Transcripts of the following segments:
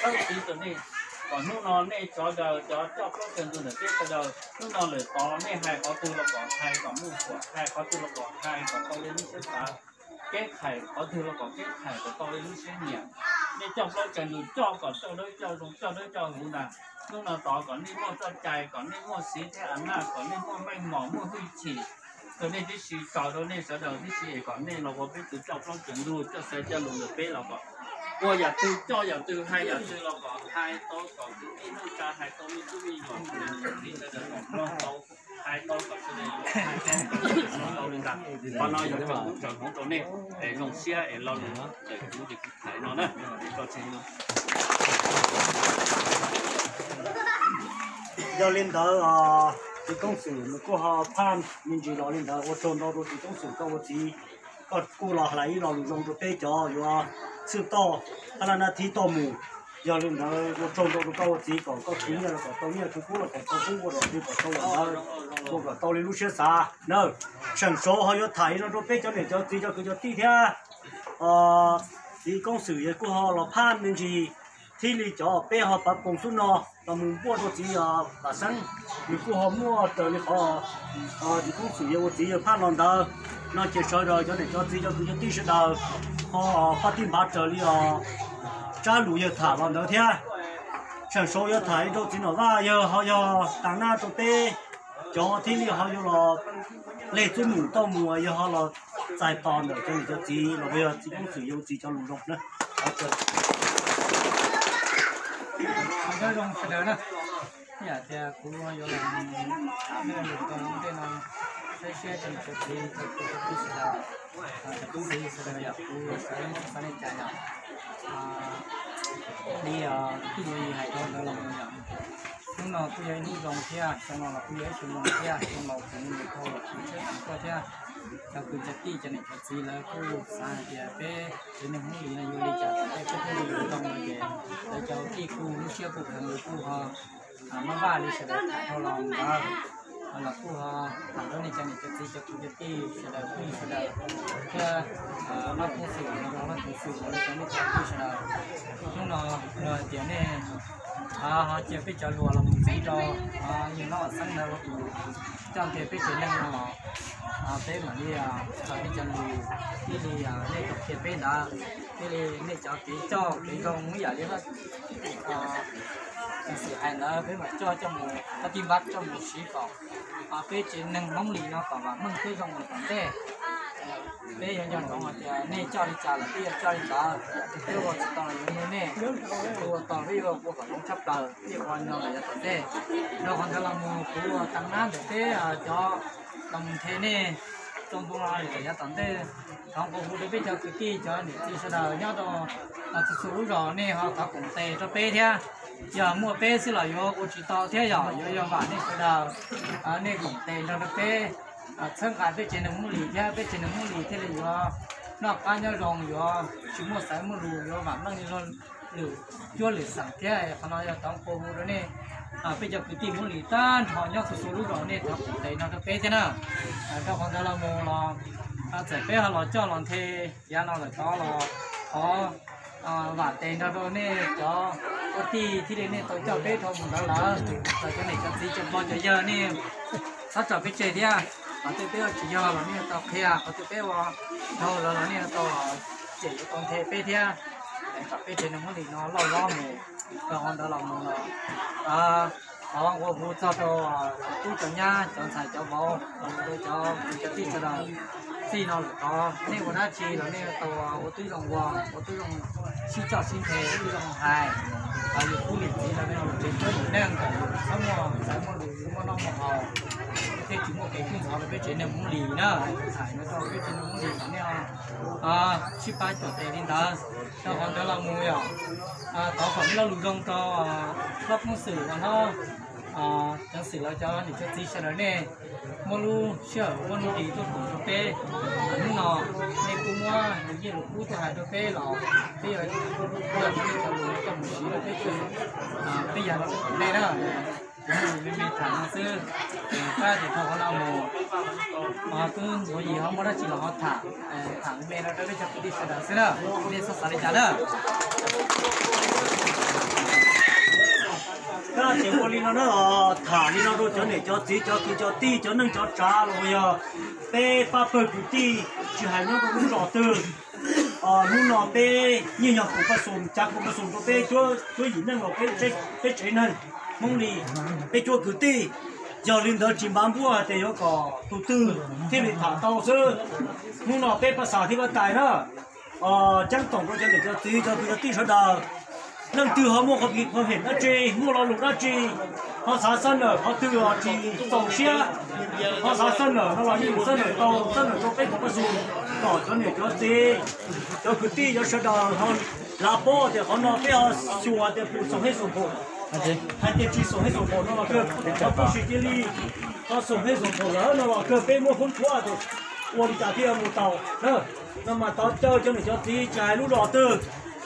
Txawm nej, kom hnub no nej sawv daws cov coj plaub caws ntug ntawm peb sawv daws, hnub no lawm tod nej hais qhov twg los kom hais kom muaj suam, hais qhov twg los kom hais kom tau li lub siab xav, keb hais qhov twg los kom keb hais kom tau li lub siab nyiam. Nej coj plaub caws ntug coj kom coj dawb coj zoo, coj dawb coj huv ntag. Hnub no tod kom nej muaj txoj cai, kom nej muaj xiv thiab a naj, kom nej muaj meej mom muaj hwj chim, kom nej tib si tso rau nej sawv daws tib si es kom nej los ua peb tus coj plaub caws ntug, coj xav coj lus ntawm peb los kom ua yam twg coj yam twg hais yam twg los kom hais tau kom kwv tij neej tsa hais tau li tub li nyuam, kom sawv daws kom mloog tau, hais tau kom sawv daws yuav hais tau li ntag. Qhov no yog tsom kub tsom hmoov rau nej es zoo siab es lo lus ntawm kuv ces kuv hais no na. Yog li ntawd, txiv Koob Xwm nws kuj ho phaj me ntsis los li ntawd, ua tsaug ntau rau txiv Koob Xwm koj ua txiv, koj kuj los hais ib lo lus zoo rau peb cov yuav txhwb toj, hab laj nab thib toj mus. Yog li ntawd ua tsaug ntau rau koj ua txiv kom koj khwv nyiaj los kom tau nyiaj, khwv kub los kom tau kub, ua dog dig kom tau dog, ua kom tau li lub siab xav na. Seem Saud ho yuav tham ib lo rau peb cov niam cov txiv cov kwv cov tij thiab. Txiv Koob Xwm yog kuj ho los phaj me ntsis thiaj li cov peb ho pav poom xub no los mus npuaj rau txiv Vam Xeeb, nws kuj ho muaj raws li qhov txiv Koob Xwm yog ua txiv yawg phaj los ntawd no ces sawv daws cov niam cov txiv cov kwv cov tij sawv daws ho pab tij npav raws li os tsab lus yawg tham los ntawd thiab. Seem Saud yuav tham ib rau txiv Nom Vaj yawg ho yog tas naj rau peb cov thiaj li ho yuav los leg txub num toj mus yawg ho los txais tos ntawm cov niam cov txiv los yog txiv Koob Xwm yawg ua txiv cov lus zoo na. Nyob zoo sawv daws na, yam tias kuv yuav los tham me lus rau ntej no, saib siab cov niam cov txiv cov kwv cov tij sawv daws, cov tub txiv sawv daws yom, kuv yuav xav xav li cas yom. Li kuj yuav hais rau ntawd los yom, hnub no kuj yog ib hnub zoo thiab, xyoo no los kuj yog ib xyoo zoo thiab, xyoo laus kuv mus dhau los kuv tsheb tsis tuaj thiab. Cov kwv cov tij cov niam cov txiv lawv kuj xav hais tias peb tsev neeg Hmoob Lis no yuav li cas, peb thiaj li zoo no ces lawv cov kwv tij kuj lub siab kuj kheev, lawv kuj ho maj vaj li sawv daws tham dhau los ntawd los kuj ho tham rau nej cov niam cov txiv cov kwv cov tij sawv daws phooj ywg sawv daws thiab Vaj Koob Xwm, Vaj Koob Xwm, cov nej cov phooj ywg sawv daws. Hnub no yog hais tias nej ho cia peb cov luag los mus ntxiv rau yawg Nom Vaj Xeeb ntawd ua tus coj nte peb tsev neeg no los peb mam li tham nej cov lus, thiaj li nej tau qhia peb ntawd, thiaj li nej cov kev coj kev zoo ib yam li Vaj Koob Xwm hais ntawd peb mam coj coj mus, pab tij npab coj mus siv kom peb tsev neeg Hmoob Lis no kom vam meej thiab zoo mus tom ntej. Peb yuav nco ntsoov hais tias nej coj li cas los peb yuav coj li ntawd, peb ua tsis tau los yuav nug nej, peb ua tau peb yuav ua kom zoo tshaj plaws, peb yuav ua no los yav tom ntej. Rau qhov ntawd los mus kuv ua tag nab ntawm peb cov los mus nthe nej txhua ntu no los yav tom ntej. Thov nqua hu rau peb cov kwv tij cov niam txiv sawv daws nyob rau txhua txhua lub zos nej ho thov koom tes rau peb thiab. Yog muaj peb xwb los yuav ua tsis tau thiab, yog yuav yog vam nej sawv daws, nej koom tes nrog rau peb txhawb nqa peb tsev neeg Hmoob Lis thiab peb tsev neeg Hmoob Lis thiaj li yuav noj qab nyob zoo, yuav tsis muaj xaiv muaj lus, yuav vam meej li luag lwm cuab lwm xeem thiab. Qhov no yog thov nqua hu rau nej peb cov kwv tij Hmoob Lis tag nrho nyob txhua txhua lub zos nej thov koom tes nrog rau peb thiab na. Rau qhov ntawd los mus los txawm peb ho los coj los nthe yav no lawm tod los thov vam tes nrog rau nej cov kwv tij thiaj li nej tau coj peb dhau mus ntawd lawm. Txawm cov niam cov txiv cov pog cov yawg nej txhob tso peb tseg thiab. Qhov twg peb ua tsis yog los nej tau qhia, qhov twg peb ua dhau lawm los nej tau cem yuav tau nthe peb thiab, kom peb tsev neeg Hmoob Lis no loj hlob mus. Rau qhov ntawd los mus los thov nqua hu txog rau tub cov nyab cov ntxhais cov vauv los mus rau cov kwv cov tij sawv daws. Txij no lawm tod nej ua dab tsi los nej tau ua tib zoo ua, ua tib zoo sib coj sib nthe, ua tib zoo hais. Yus tub yus txiv los nej ua tsev tub yus neej kom yus txhob muaj xaiv muaj lus, muaj noj muaj haus, thiaj tsis muaj kev kub ntxhov rau peb tsev neeg Hmoob Lis na. Hais no rau peb tsev neeg Hmoob Lis kom nej sib pab cuam tes li ntawd. Rau qhov ntawd los mus yom, thov foom ib lo lus zoo rau Vaj Koob Xwm uas no, cov xwm lawv cov niam cov txiv sawv daws nej muab lub sij hawm muab lub hlis tuaj koom rau peb. Hnub no nej kuj muab lus nyiaj lus kub tuaj hais rau peb los peb yuav coj nej cov lus coj mus siv rau peb, peb yam li nej na. Kuv muaj lus me me tham no xwb, pab ces thaum qhov no mus, twb ntxuav yim ho muaj dab tsi los ho tham, tham me me no rau peb cov kwv tij sawv daws xwb na, nej txhob xav li cas na. Ces ua li no na, tham li no rau cov niam cov txiv cov kwv cov tij cov neej cov tsav los yog peb pab pawg kwv tij tsis hais nyob rau lub zos twg. Hnub no peb yeej yog kuv paj xum, cav kuv paj xum rau peb cuab yim neej los peb tsev neeg Hmoob li, peb cuab kwv tij. Yog li ntawd tsis npaj npuaj hais tias yuav kom tus twg thiaj li tham tau xwb. Hnub no peb pab xav thiab pab tais na, ceeb toom rau cov niam cov txiv cov kwv cov tij sawv daws, leej twg ho muaj qhov phem dab tsi, muaj lo lus dab tsi, ho xav xab nawm qhov twg los tsis txaus siab, ho xav xab nawm no los yeej xab nawm tau, xab nawm rau peb kuv paj xum, kom cov niam cov txiv cov kwv tij cov sawv daws ho lav paub tias qhov no peb ho xyuas tias puas xoom hej xoom phaum. Hais tias tsis xoom hej xoom phaum no los kawg, cov tub si cia li ho xoom hej xoom phaum lawm no los kawg, peb muaj hoob thuab tias ua li cas thiaj mus tau na. No mas thov caw cov niam cov txiv tsis hais lub zos twg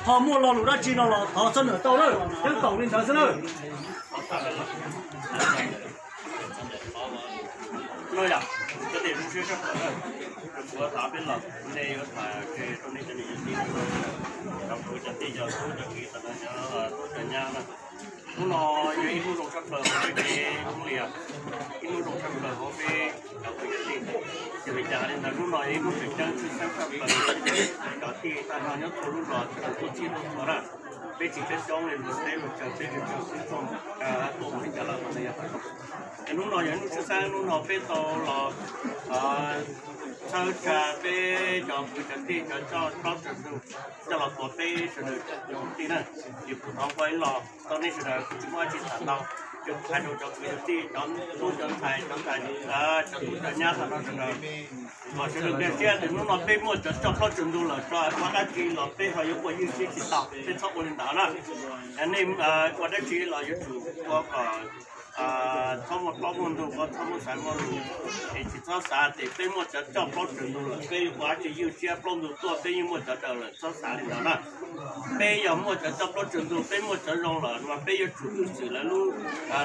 ho muaj lo lus dab tsi no los thov xab nawm tau na, ceeb toom li ntawd xwb na. No yog cov niam zoo siab sab plaws na, kuv thov peb los nej yuav tham rau nej cov niam cov txiv, cov kwv cov tij cov tub cov kiv tas no, tub cov nyab na. Hnub no yog ib hnub zoo sab plaws hauv peb kev Hmoob Lias, ib hnub zoo sab plaws hauv peb cov kwv cov tij. Yog li cas li ntawd hnub no yog ib hnub tseem ceeb tshwj xeeb sab plaws, cov tij tag nrho nyob txhua lub zos txhua txhia txhua na. Peb tsis coob coob li luag teb luag chaw, peb tsis tshwj xeeb tuaj mus li cas los ua ntej yog. Es hnub no yog hnub tshwj xeeb, hnub no peb tau los txhawb tsa peb cov kwv cov tij cov coj plaub tsaws ntug coj los tuav peb sawv daws cov kwv cov tij na. Ces kuv thov kuv ib los tau nej sawv daws, kuv tsis muaj dab tsi tham ntau, ces kuv hais rau cov kwv cov tij cov tub cov ntxhais cov ntxhais cov tub cov nyab tag nrho sawv daws, kom sawv daws nkag siab tias hnub no peb muaj cov coj plaub tsaws ntug lawm, tso ua dab tsi los peb ho yuav ua ywj siab tsis tau, peb txhob ua li ntawd na. Nej ua dab tsi los yuav tsum ua kom txhob muaj plaub muaj ntug, kom txhob muaj xaiv muaj lus, es tsis txhob xav tias peb muaj cov coj plaub tsaws ntug lawm peb yuav ua dab tsi ywj siab, plaub ntug tuaj peb yeej muaj cov daws lawm, txhob xav li ntawd na. Peb yog muaj cov coj plaub tsaws ntug, peb muaj cov zoo lawm mas peb yuav tsum hwj xwm lawv lub,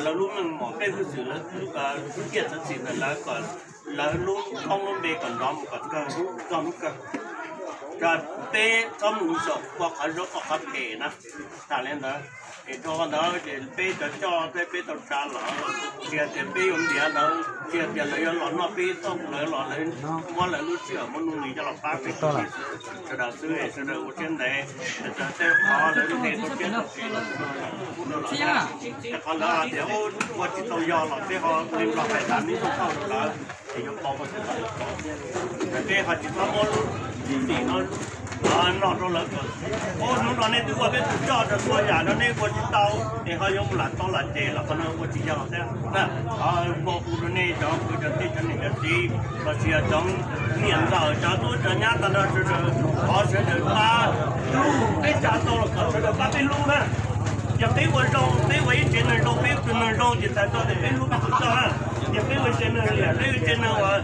lawv lub meej mom, peb hwj xwm lawv lub ciaj txawv txim ntawm lawv kom lawv lub koob lub npe kom nrov mus kom kawg hnub kawg, peb txhob mus zaum ua qhov zaub ua qhov phem na. Tham li ntawd, es dhau ntawd ces peb cov coj peb, peb tau tsa lawm, tsis hais tias peb yuav ntiav lawv, tsis hais tias lawv yuav los noj peb txoj, lawv los lawv muab lawv lub sij hawm muab nuj nqis coj los pab peb sawv daws xwb, sawv daws ua siab ntev, tej qhov lawv nthe tau siab tau tsev los, qhov lawv hais tias ua tsis tau yog los peb ho li los hais tas neb txhob txhawj rau lawv, es yuav pom ua tsis tau. Peb ho tsis txhob muab lub tim no no rau lawv kom, ua hnub no nej twb ua peb tus coj rau txhua yam no nej ua tsis tau, es ho yuav mus lam tau lam ces los qhov no ua tsis yog thiab na. Qhov ua hu rau nej cov kwv cov tij cov niam cov txiv los sis cov niam ntxawm cov tub cov nyab tag nrho sawv daws, thov sawv daws pab hlub, peb tsa tau los kom sawv daws pab peb hlub na. Yog peb ua zoo, peb ua ib tsev neeg zoo, peb ua tus neeg zoo ces txhais tau tias peb hlub peb tus coj na. Yog peb ua tsev neeg liam, peb ua tsev neeg uas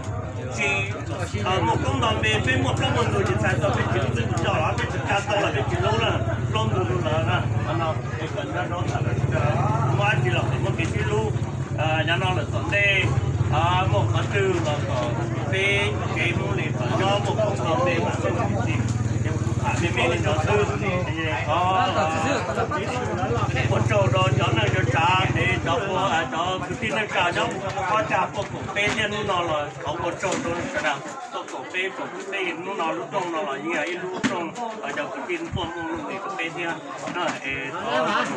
tsis muaj koob nto npe, peb muaj plaub muaj ntug ces txhais tau peb tsis hlub peb tus coj los peb tsis tsa tau los peb tsis hlub na, plaub ntug lawm na. Qhov no es kom nco ntsoov tham, muaj dab tsi los kom muaj kev sib hlub. Nyob no lawm tom ntej muaj qhov twg los kom peb kev Hmoob li kom nyob muaj koob nto npe mas xwb, ces kuv tham me me li no xwb. Ua tsaug rau cov neej cov tsav, cov, cov kwv tij neej tsa nyob qhov tsa puag koom peb thiab hnub no los thov ua tsaug rau sawv daws tuaj koom peb, koom peb hnub no lub rooj no los yeej yog ib lub rooj cov kwv tij tuaj muaj nuj nqis rau peb thiab. Es thov